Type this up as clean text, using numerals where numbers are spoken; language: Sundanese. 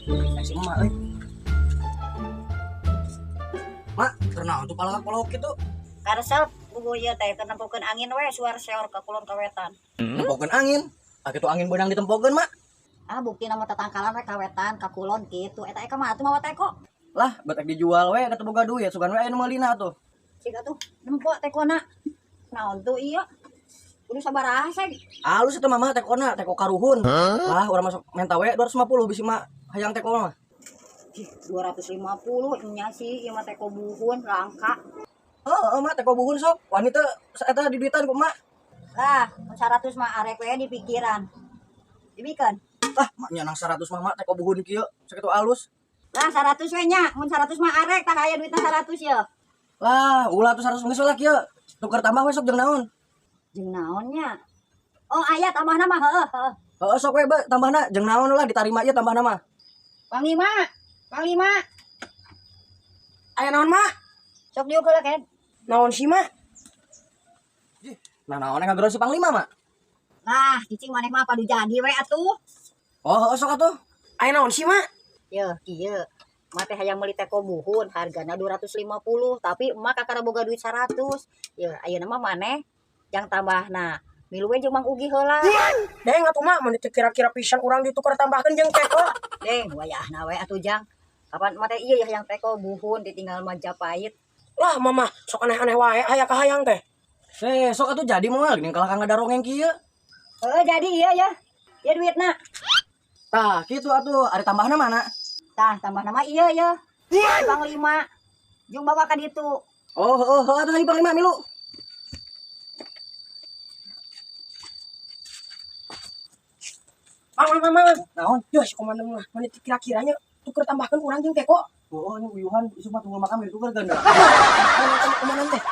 Si emak euy. Mak, keur naon tuh palakak-palok kitu? Karesep bubu ieu teh keur nempokeun angin we suar seor ka kulon ka wetan. Nempokeun angin. Ah kitu angin beunang ditempokeun, Mak. Ah buktina mah tatangkalan we ka wetan ka kulon kitu. Eta eka mah atuh mawa teko. Lah, bet dijual we da teu boga duit, sugan we aya nu meulina atuh. Cik atuh nempo tekona. Naon tuh ieu? Kudu sabaraha seg? Alus eta mah, Mak, tekona, teko karuhun. Lah, urang masuk menta we 250 bisi mak hayang teko mah. Ih, 250 nya sih ieu mah teko buhun langka. Heeh, Mak, teko buhun sok. Wani teu eta diduitan ku mak. Lah, mun 100 mah arek we di pikiran. Dibikeun. Lah, mak nya nang 100 mah, Mak, teko buhun kieu sakitu alus. Lah 100 we nya, mun 100 mah arek tah aya duitna 100 ye. Lah, ulah tuh 100 geus lah kieu. Tuker tambah we sok jeung naon? Jeung naon nya? Oh aya tambahna mah heueuh heueuh. Heeh, sok we be tambahna jeung naon lah ditarima ieu tambahna mah. Panglima, Panglima, Aya naon, Mak? Sok diuk heula ken. Naon sih, Mak? Nah, naon ngageroan si Panglima, Mak? Lah, cicing maneh mah padu jadi we atuh. Oh, heeh sok atuh. Aya naon sih, Mak? Yeuh, kieu. Emak teh hayang meuli teko buhun hargana 250, tapi emak kakara boga duit 100. Yeuh, ayeuna mah maneh jang tambahna. Milu we jeung Mang Ugi heula. Deng atuh, Mak, mun teu kira-kira pisan urang ditukar tambahkeun jeung teko. Deng, wayahna we atuh jang. Kapan emak teh ieu ya hayang teko buhun ditinggal Majapahit. Lah, Mama sok aneh-aneh wae aya kahayang teh. Eh, sok atuh jadi moal geuning kalah ka ngadarongeng kieu. Heeh, jadi iya ya. Ya duitna. Tah, kitu atuh ari tambahna mana? Tah, tambahna mah iya ya. Panglima. Jeung bawa ka ditu. Oh, heeh, heeh atuh hayu Panglima milu. Mang, mang, mang, mang. Naon? Yo, si komandan mah mun teu kira-kiranya tuker tambahkeun urang jeung teko. Oh, ini uyuhan isuk mah tunggul makam ditukerkeun. Komandan teh.